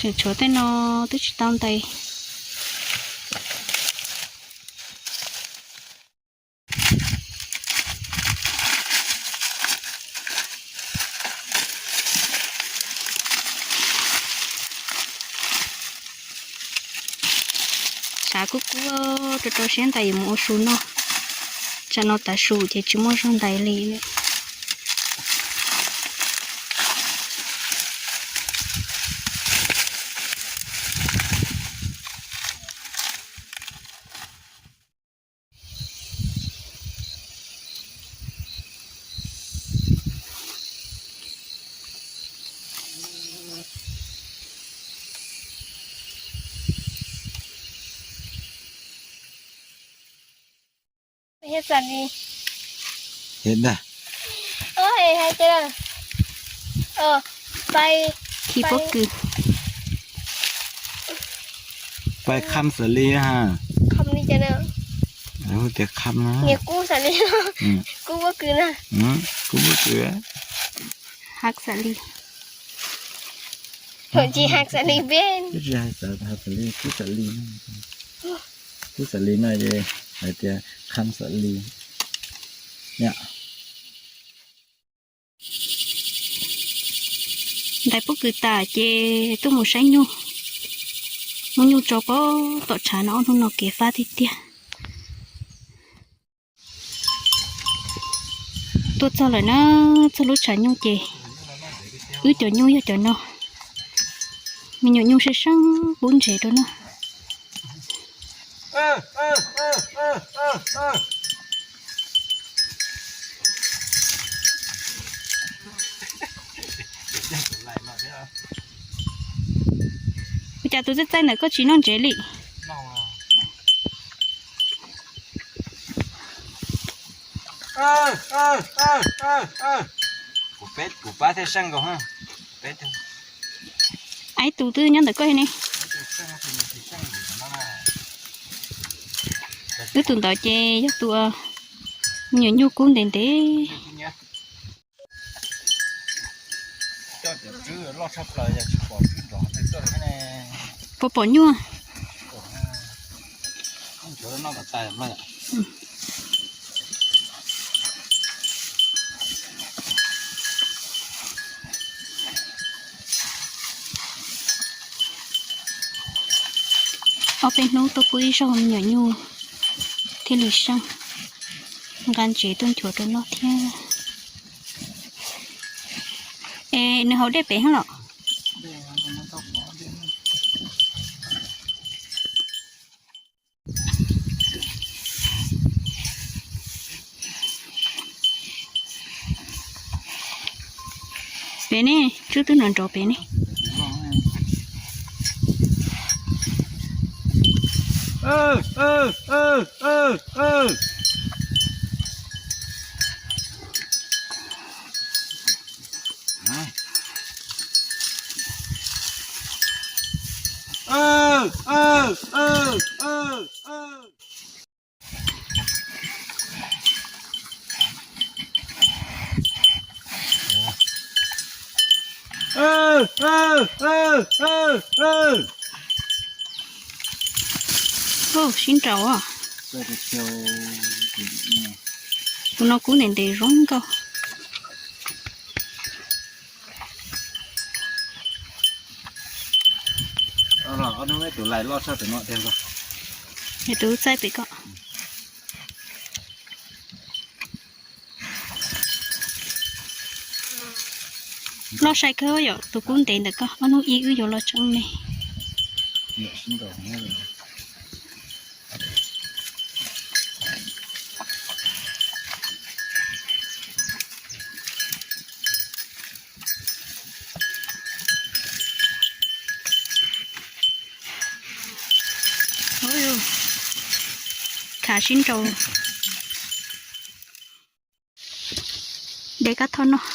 Tseem tshuav tej no twb tsis tau ntais. Tshav kub kub, rau rau siab ntais yuav mus ua su noj. Tsam no tav su ces tsis muaj zog ntais li. Khi pob kws. Pais kham xav li ha. Tias kham na. Kub pob kws. Hav xav li. Tsis hav xav li peb. Tsis hav xav li, kub xav li. Kub xav li no ces hais tias kham xav li. Ntais pob kws tas ces tuaj mus saib nyuj, muab nyuj tso pab tom tshav no, ob hnub no kev fab tiag tiag. Tuaj txog lawm na, txog lub tshav nyuj ces wb cov nyuj yog cov no. Me nyuam nyuj seej seej pub ntsev rau na. Ua cas tus txaij txaij ntawm koj tsis noj ntsev li? Kuv pab thiaj seej nkaus. Ib tus twb nyob ntawm koj ne. Wb tus ntawd ces yog tus me nyuam nyuj kub ntev ntev. Puas pom nyuj? Ob peb hnub tuaj pub ib zaug me nyuam nyuj thiaj li seej, nqa ntsev tuaj nchuav rau noj thiab. Es nws haus dej pem heev los? Pem ne, tswb twb nrov nrov pem ne. Sib nraus. Tus no kub ntev ntev zoo nkauj. Tus txaij pem ko. Loj sai kawg yom, tus kub ntev ntawm ko, ob hnub ib wb yuav los tseeb me. Khav sib nraus. De kab thoj noj.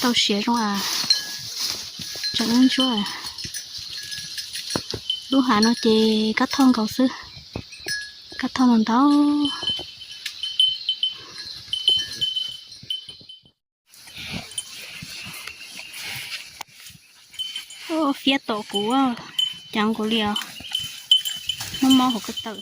Tau siav zoo, tseem ntsuab. Lub hav no ces kab thoj nkaus xwb, kab thoj ntau ntau. Fiab tom kuv, ceev nkaus li os, muaj mob hauv ko taw.